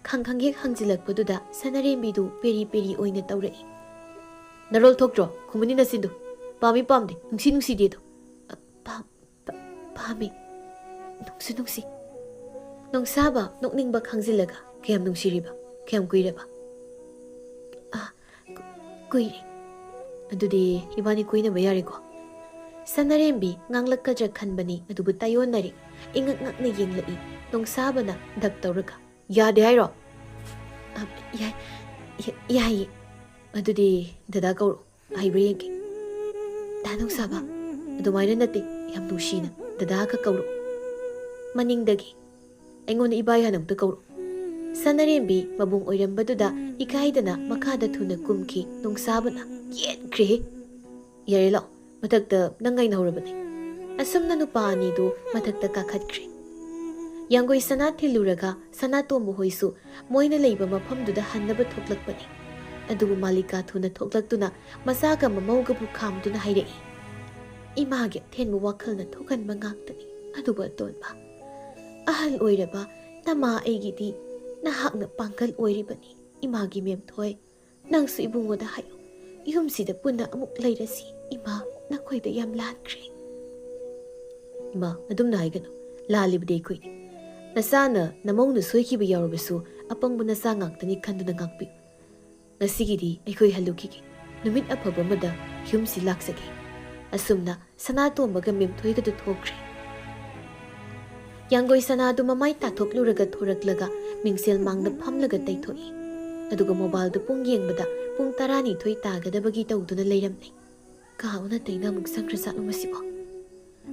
ꯈꯪꯈꯪ ꯍꯦꯛ ꯍꯪꯖꯤꯜꯂꯛꯄꯗꯨꯗ ꯁꯅꯔꯦꯝꯕꯤꯗꯨ ꯄꯦꯔꯤ ꯄꯦꯔꯤ ꯑꯣꯏꯅ ꯇꯧꯔꯛꯏ꯫ "ꯅꯔꯣꯜ ꯊꯣꯛꯇ꯭ꯔꯣ? ꯈꯨꯝꯃꯨꯅꯤ ꯅꯆꯤꯟꯗꯨ꯫ ꯄꯥꯝꯃꯤ ꯄꯥꯝꯗꯦ, ꯅꯨꯡꯁꯤ ꯅꯨꯡꯁꯤꯗꯦꯗꯣ"꯫ "ꯑ, ꯄꯥꯝ-, ꯄꯥ-, ꯄꯥꯝꯃꯤ꯫ ꯅꯨꯡꯁꯨ ꯅꯨꯡꯁꯤ"꯫ ꯅꯣꯡꯁꯥꯕ ꯅꯣꯛꯅꯤꯡꯕ ꯈꯪꯖꯤꯜꯂꯒ, "ꯀꯌꯥꯝ ꯅꯨꯡꯁꯤꯔꯤꯕ? ꯀꯌꯥꯝ ꯀꯨꯏꯔꯕ?" "ꯑ, ꯀꯨ-, ꯀꯨꯏꯔꯦ"꯫ "ꯑꯗꯨꯗꯤ ꯏꯕꯥꯅꯤ ꯀꯣꯏꯅꯕ ꯌꯥꯔꯦꯀꯣ?" ꯁꯅꯔꯦꯝꯕꯤ ꯉꯥꯡꯂꯛꯀꯗ꯭ꯔꯥ ꯈꯟꯕꯅꯤ, ꯑꯗꯨꯕꯨ ꯇꯥꯏꯑꯣꯟꯅꯔꯦ꯫ ꯏꯉꯛ ꯉꯛꯅ ꯌꯦꯡꯂꯛꯏ꯫ ꯅꯣꯡꯁꯥꯕꯅ ꯙꯞ ꯇꯧꯔꯒ, "ꯌꯥꯗꯦ ꯍꯥꯏꯔꯣ?" "ꯑ, ꯌꯥꯏ, ꯌꯥ-, ꯌꯥꯏꯌꯦ"꯫ "ꯑꯗꯨꯗꯤ ꯗꯗꯥ ꯀꯧꯔꯣ, ꯍꯩꯕ꯭ꯔꯥ ꯌꯦꯡꯒꯦ"꯫ "ꯗꯥ ꯅꯣꯡꯁꯥꯕ, ꯑꯗꯨꯃꯥꯏꯅ ꯅꯠꯇꯦ, ꯌꯥꯝ ꯅꯨꯡꯁꯤꯅ ꯗꯗꯥ ꯈꯛ ꯀꯧꯔꯣ"꯫ ꯃꯅꯤꯡꯗꯒꯤ, "ꯑꯩꯉꯣꯟꯗ ꯏꯕꯥꯏ ꯍꯥꯏꯅ ꯑꯃꯨꯛꯇ ꯀꯧꯔꯣ"꯫ ꯁꯅꯥꯔꯦꯝꯕꯤ ꯃꯕꯨꯡ ꯑꯣꯏꯔꯝꯕꯗꯨꯗ ꯏꯀꯥꯏꯗꯅ ꯃꯈꯥꯗ ꯊꯨꯅ ꯀꯨꯝꯈꯤ꯫ ꯅꯨꯡꯁꯥꯕꯅ ꯌꯦꯠꯈ꯭ꯔꯦ꯫ "ꯌꯥꯔꯦ, ꯂꯥꯛꯑꯣ, ꯃꯊꯛꯇ ꯅꯪ ꯉꯥꯏꯅꯍꯧꯔꯕꯅꯤ꯫" ꯑꯁꯨꯝꯅ ꯅꯨꯄꯥ ꯑꯅꯤꯗꯨ ꯃꯊꯛꯇ ꯀꯥꯈꯠꯈ꯭ꯔꯦ꯫ ꯌꯥꯡꯒꯣꯏ ꯁꯅꯥ ꯊꯤꯜꯂꯨꯔꯒ ꯁꯅꯥꯇꯣꯝꯕ ꯍꯣꯏꯁꯨ ꯃꯣꯏꯅ ꯂꯩꯕ ꯃꯐꯝꯗꯨꯗ ꯍꯟꯅꯕ ꯊꯣꯛꯂꯛꯄꯅꯤ꯫ ꯑꯗꯨꯕꯨ ꯃꯥꯂꯤꯀꯥ ꯊꯨꯅ ꯊꯣꯛꯂꯛꯇꯨꯅ ꯃꯆꯥꯒ ꯃꯃꯧꯒꯕꯨ ꯈꯥꯝꯗꯨꯅ ꯍꯥꯏꯔꯛꯏ, "ꯏꯃꯥꯒꯤ ꯑꯊꯦꯟꯕ ꯋꯥꯈꯜꯅ ꯊꯣꯛꯍꯟꯕ ꯉꯥꯛꯇꯅꯤ꯫ ꯑꯗꯨꯕꯨ ꯑꯇꯣꯟꯕ, ꯑꯍꯜ ꯑꯣꯏꯔꯕ ꯅꯃꯥ ꯑꯩꯒꯤꯗꯤ ꯅꯍꯥꯛꯅ ꯄꯥꯡꯒꯜ ꯑꯣꯏꯔꯤꯕꯅꯤ꯫ ꯏꯃꯥꯒꯤ ꯃꯦꯝꯊꯣꯏ, ꯅꯪꯁꯨ ꯏꯕꯨꯡꯉꯣꯗ ꯍꯥꯏꯌꯨ, ꯌꯨꯝꯁꯤꯗ ꯄꯨꯟꯅ ꯑꯃꯨꯛ ꯂꯩꯔꯁꯤ꯫ ꯏꯃꯥ ꯅꯈꯣꯏꯗ ꯌꯥꯝ ꯂꯥꯟꯈ꯭ꯔꯦ꯫" "ꯏꯃꯥ, ꯑꯗꯨꯝꯅ ꯍꯥꯏꯒꯅꯨ꯫ ꯂꯥꯜꯂꯤꯕꯗꯤ ꯑꯩꯈꯣꯏꯅꯤ꯫ ꯅꯆꯥꯅ ꯅꯃꯧꯅ ꯁꯣꯏꯈꯤꯕ ꯌꯥꯎꯔꯕꯁꯨ ꯑꯄꯪꯕ ꯅꯆꯥ ꯉꯥꯛꯇꯅꯤ ꯈꯟꯗꯨꯅ ꯉꯥꯛꯄꯤꯌꯨ꯫ ꯉꯁꯤꯒꯤꯗꯤ ꯑꯩꯈꯣꯏ ꯍꯜꯂꯨꯈꯤꯒꯦ꯫ ꯅꯨꯃꯤꯠ ꯑꯐꯕ ꯑꯃꯗ ꯌꯨꯝꯁꯤ ꯂꯥꯛꯆꯒꯦ꯫" ꯑꯁꯨꯝꯅ ꯁꯅꯥꯇꯣꯝꯕꯒ ꯃꯦꯝꯊꯣꯏꯒꯗꯨ ꯊꯣꯛꯈ꯭ꯔꯦ꯫ ꯌꯥꯡꯒꯣꯏ ꯁꯅꯥꯗꯨ ꯃꯃꯥꯏ ꯇꯥꯊꯣꯛꯂꯨꯔꯒ ꯊꯣꯔꯛꯂꯒ ꯃꯤꯡꯁꯦꯜ ꯃꯥꯡꯗ ꯐꯝꯂꯒ ꯇꯩꯊꯣꯛꯏ꯫ ꯑꯗꯨꯒ ꯃꯣꯕꯥꯏꯜꯗꯨ ꯄꯨꯡ ꯌꯦꯡꯕꯗ ꯄꯨꯡ ꯇꯔꯥꯅꯤꯊꯣꯏ ꯇꯥꯒꯗꯕꯒꯤ ꯇꯧꯗꯨꯅ ꯂꯩꯔꯝꯂꯦ꯫ "ꯀꯥ ꯑꯣꯟꯅ ꯇꯩꯅ ꯑꯃꯨꯛ ꯆꯪꯈ꯭ꯔꯖꯥꯠꯂꯣ ꯃꯁꯤꯕꯣ?"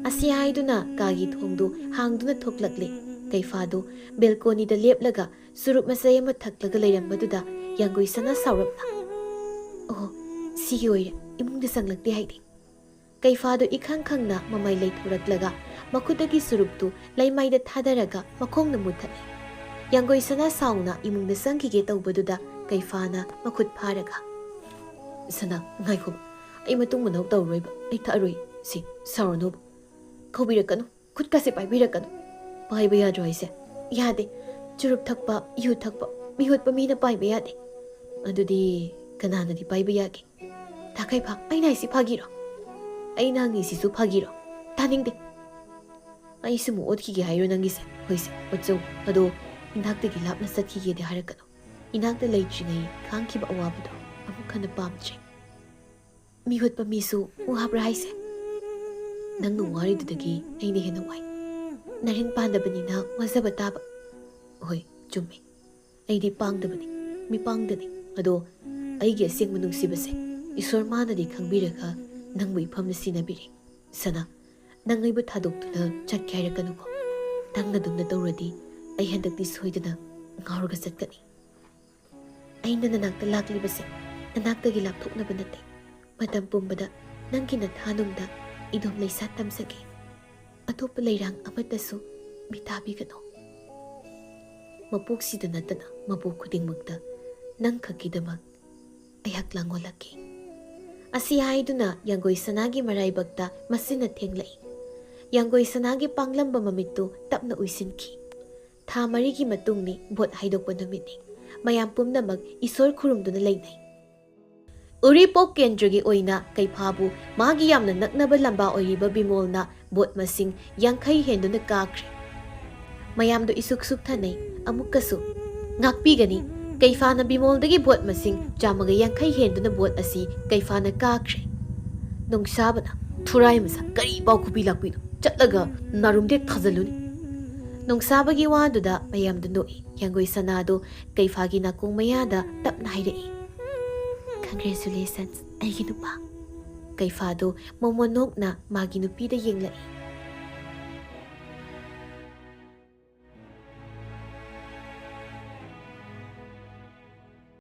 ꯑꯁꯤ ꯍꯥꯏꯗꯨꯅ ꯀꯥꯒꯤ ꯊꯣꯡꯗꯨ ꯍꯥꯡꯗꯨꯅ ꯊꯣꯛꯂꯛꯂꯦ꯫ ꯀꯩꯐꯥꯗꯨ ꯕꯦꯜꯀꯣꯅꯤꯗ ꯂꯦꯞꯂꯒ ꯆꯨꯔꯨꯞ ꯃꯆꯩ ꯑꯃ ꯊꯛꯂꯒ ꯂꯩꯔꯝꯕꯗꯨꯗ ꯌꯥꯡꯒꯣꯏ ꯁꯅꯥ ꯁꯥꯎꯔꯞꯅ, "ꯑꯣ, ꯁꯤꯒꯤ ꯑꯣꯏꯔꯦ, ꯏꯃꯨꯡꯗ ꯆꯪꯂꯛꯇꯦ ꯍꯥꯏꯗꯤ꯫" ꯀꯩꯐꯥꯗꯨ ꯏꯈꯪ ꯈꯪꯅ ꯃꯃꯥꯏ ꯂꯩꯊꯣꯔꯛꯂꯒ ꯃꯈꯨꯠꯇꯒꯤ ꯆꯨꯔꯨꯞꯇꯨ ꯂꯩꯃꯥꯏꯗ ꯊꯥꯗꯔꯒ ꯃꯈꯣꯡꯅ ꯃꯨꯊꯠꯂꯦ꯫ ꯌꯥꯡꯒꯣꯏ ꯁꯅꯥ ꯁꯥꯎꯅ ꯏꯃꯨꯡꯗ ꯆꯪꯈꯤꯒꯦ ꯇꯧꯕꯗꯨꯗ ꯀꯩꯐꯥꯅ ꯃꯈꯨꯠ ꯐꯥꯔꯒ, "ꯁꯅꯥ, ꯉꯥꯏꯈꯣ, ꯑꯩ ꯃꯇꯨꯡ ꯃꯅꯥꯎ ꯇꯧꯔꯣꯏꯕ, ꯑꯩ ꯊꯛꯑꯔꯣꯏ꯫ ꯁꯤ, ꯁꯥꯎꯔꯅꯨꯕ꯫ ꯀꯧꯕꯤꯔꯛꯀꯅꯨ, ꯈꯨꯠꯀꯁꯦ ꯄꯥꯏꯕꯤꯔꯛꯀꯅꯨ꯫" "ꯄꯥꯏꯕ ꯌꯥꯗ꯭ꯔꯣ ꯍꯥꯏꯁꯦ?" "ꯌꯥꯗꯦ꯫ ꯆꯨꯔꯨꯞ ꯊꯛꯄ, ꯌꯨ ꯊꯛꯄ, ꯃꯤꯍꯨꯠꯄ ꯃꯤꯅ ꯄꯥꯏꯕ ꯌꯥꯗꯦ꯫" "ꯑꯗꯨꯗꯤ ꯀꯅꯥꯅꯗꯤ ꯄꯥꯏꯕ ꯌꯥꯒꯦ?" "ꯊꯥꯈꯩ ꯐꯥ, ꯑꯩꯅ ꯍꯥꯏꯁꯤ ꯐꯥꯒꯤꯔꯣ? ꯑꯩꯅ ꯍꯪꯉꯤꯁꯤꯁꯨ ꯐꯥꯒꯤꯔꯣ? ꯇꯥꯅꯤꯡꯗꯦ꯫" "ꯑꯩ ꯁꯨꯝ ꯑꯣꯠꯈꯤꯒꯦ ꯍꯥꯏꯔꯣ ꯅꯪꯒꯤꯁꯦ? ꯍꯣꯏꯁꯦ, ꯑꯣꯠꯆꯧ꯫ ꯑꯗꯣ ꯏꯅꯥꯛꯇꯒꯤ ꯂꯥꯞꯅ ꯆꯠꯈꯤꯒꯦꯗꯤ ꯍꯥꯏꯔꯛꯀꯅꯨ꯫ ꯏꯅꯥꯛꯇ ꯂꯩꯇ꯭ꯔꯤꯉꯩ ꯈꯥꯡꯈꯤꯕ ꯑꯋꯥꯕꯗꯣ ꯑꯃꯨꯛ ꯍꯟꯅ ꯄꯥꯝꯗ꯭ꯔꯦ꯫" "ꯃꯤꯍꯨꯠꯄ ꯃꯤꯁꯨ ꯋꯥꯕ꯭ꯔꯥ ꯍꯥꯏꯁꯦ?" "ꯅꯪꯅ ꯋꯥꯔꯤꯗꯨꯗꯒꯤ ꯑꯩꯅ ꯍꯦꯟꯅ ꯋꯥꯏ꯫ ꯅꯔꯤꯟ ꯄꯥꯟꯗꯕꯅꯤꯅ ꯋꯥꯖꯕ ꯇꯥꯕ꯫" "ꯍꯣꯏ, ꯆꯨꯝꯃꯤ꯫ ꯑꯩꯗꯤ ꯄꯥꯡꯗꯕꯅꯤ, ꯃꯤꯄꯥꯡꯗꯅꯤ꯫ ꯑꯗꯣ ꯑꯩꯒꯤ ꯑꯁꯦꯡꯕ ꯅꯨꯡꯁꯤꯕꯁꯦ ꯏꯁꯣꯔ ꯃꯥꯅꯗꯤ ꯈꯪꯕꯤꯔꯒ ꯅꯪꯕꯨ ꯏꯐꯝꯗ ꯁꯤꯟꯅꯕꯤꯔꯦ꯫ ꯁꯅꯥ, ꯅꯪ ꯑꯩꯕꯨ ꯊꯥꯗꯣꯛꯇꯨꯅ ꯆꯠꯀꯦ ꯍꯥꯏꯔꯛꯀꯅꯨꯀꯣ꯫ ꯅꯪꯅ ꯑꯗꯨꯝꯅ ꯇꯧꯔꯗꯤ ꯑꯩ ꯍꯟꯗꯛꯇꯤ ꯁꯣꯏꯗꯅ ꯉꯥꯎꯔꯒ ꯆꯠꯀꯅꯤ꯫ ꯑꯩꯅ ꯅꯅꯥꯛꯇ ꯂꯥꯛꯂꯤꯕꯁꯦ ꯅꯅꯥꯛꯇꯒꯤ ꯂꯥꯞꯊꯣꯛꯅꯕ ꯅꯠꯇꯦ꯫ ꯃꯇꯝ ꯄꯨꯝꯕꯗ ꯅꯪꯒꯤ ꯅꯊꯥꯅꯨꯡꯗ ꯏꯗꯣꯝ ꯂꯩꯁꯥ ꯇꯝꯖꯒꯦ꯫ ꯑꯇꯣꯞꯄ ꯂꯩꯔꯥꯡ ꯑꯃꯠꯇꯁꯨ ꯃꯤꯇꯥꯕꯤꯒꯅꯨ꯫ ꯃꯄꯣꯛꯁꯤꯗ ꯅꯠꯇꯅ ꯃꯄꯣꯛ ꯈꯨꯗꯤꯡꯃꯛꯇ ꯅꯪ ꯈꯛꯀꯤꯗꯃꯛ ꯑꯩꯍꯥꯛ ꯂꯥꯡꯒꯣꯜꯂꯛꯀꯦ꯫ ꯑꯁꯤ ꯍꯥꯏꯗꯨꯅ ꯌꯥꯡꯒꯣꯏ ꯁꯅꯥꯒꯤ ꯃꯔꯥꯏꯕꯛꯇ ꯃꯁꯤꯅ ꯊꯦꯡꯂꯛꯏ꯫ ꯌꯥꯡꯒꯣꯏ ꯁꯅꯥꯒꯤ ꯄꯥꯡꯂꯝꯕ ꯃꯃꯤꯠꯇꯨ ꯇꯞꯅ ꯎꯏꯁꯤꯟꯈꯤ꯫ ꯊꯥ ꯃꯔꯤꯒꯤ ꯃꯇꯨꯡꯅꯤ ꯚꯣꯠ ꯍꯥꯏꯗꯣꯛꯄ ꯅꯨꯃꯤꯠꯅꯤ꯫ ꯃꯌꯥꯝ ꯄꯨꯝꯅꯃꯛ ꯏꯁꯣꯔ ꯈꯨꯔꯨꯝꯗꯨꯅ ꯂꯩꯅꯩ꯫ ꯎꯔꯤꯄꯣꯛ ꯀꯦꯟꯗ꯭ꯔꯒꯤ ꯑꯣꯏꯅ ꯀꯩꯐꯥꯕꯨ ꯃꯥꯒꯤ ꯌꯥꯝꯅ ꯅꯛꯅꯕ ꯂꯝꯕꯥ ꯑꯣꯏꯔꯤꯕ ꯕꯤꯃꯣꯜꯅ ꯚꯣꯠ ꯃꯁꯤꯡ ꯌꯥꯡꯈꯩ ꯍꯦꯟꯗꯨꯅ ꯀꯥꯈ꯭ꯔꯦ꯫ ꯃꯌꯥꯝꯗꯨ ꯏꯁꯨꯛ ꯁꯨꯛꯊꯅꯩ꯫ ꯑꯃꯨꯛꯀꯁꯨ ꯉꯥꯛꯄꯤꯒꯅꯤ꯫ ꯀꯩꯐꯥꯅ ꯕꯤꯃꯣꯜꯗꯒꯤ ꯚꯣꯠ ꯃꯁꯤꯡ ꯆꯥꯝꯃꯒ ꯌꯥꯡꯈꯩ ꯍꯦꯟꯗꯨꯅ ꯚꯣꯠ ꯑꯁꯤ ꯀꯩꯐꯥꯅ ꯀꯥꯈ꯭ꯔꯦ꯫ ꯅꯣꯡꯁꯥꯕꯅ, "ꯊꯨꯔꯥꯏ ꯃꯆꯥ, ꯀꯔꯤ ꯄꯥꯎ ꯈꯨꯕꯤ ꯂꯥꯛꯄꯤꯅꯣ? ꯆꯠꯂꯒ ꯅꯥꯔꯨꯝꯗꯦꯛ ꯊꯥꯖꯜꯂꯨꯅꯤ!" ꯅꯣꯡꯁꯥꯕꯒꯤ ꯋꯥꯗꯨꯗ ꯃꯌꯥꯝꯗꯨ ꯅꯣꯛꯏ꯫ ꯌꯥꯡꯒꯣꯏ ꯁꯅꯥꯗꯨ ꯀꯩꯐꯥꯒꯤ ꯅꯥꯀꯣꯡ ꯃꯌꯥꯗ ꯇꯞꯅ ꯍꯥꯏꯔꯛꯏ, "Congratulations, ꯑꯩꯒꯤ ꯅꯨꯄꯥ!" ꯀꯩꯐꯥꯗꯨ ꯃꯣꯃꯣꯟ ꯅꯣꯛꯅ ꯃꯥꯒꯤ ꯅꯨꯄꯤꯗ ꯌꯦꯡꯂꯛꯏ꯫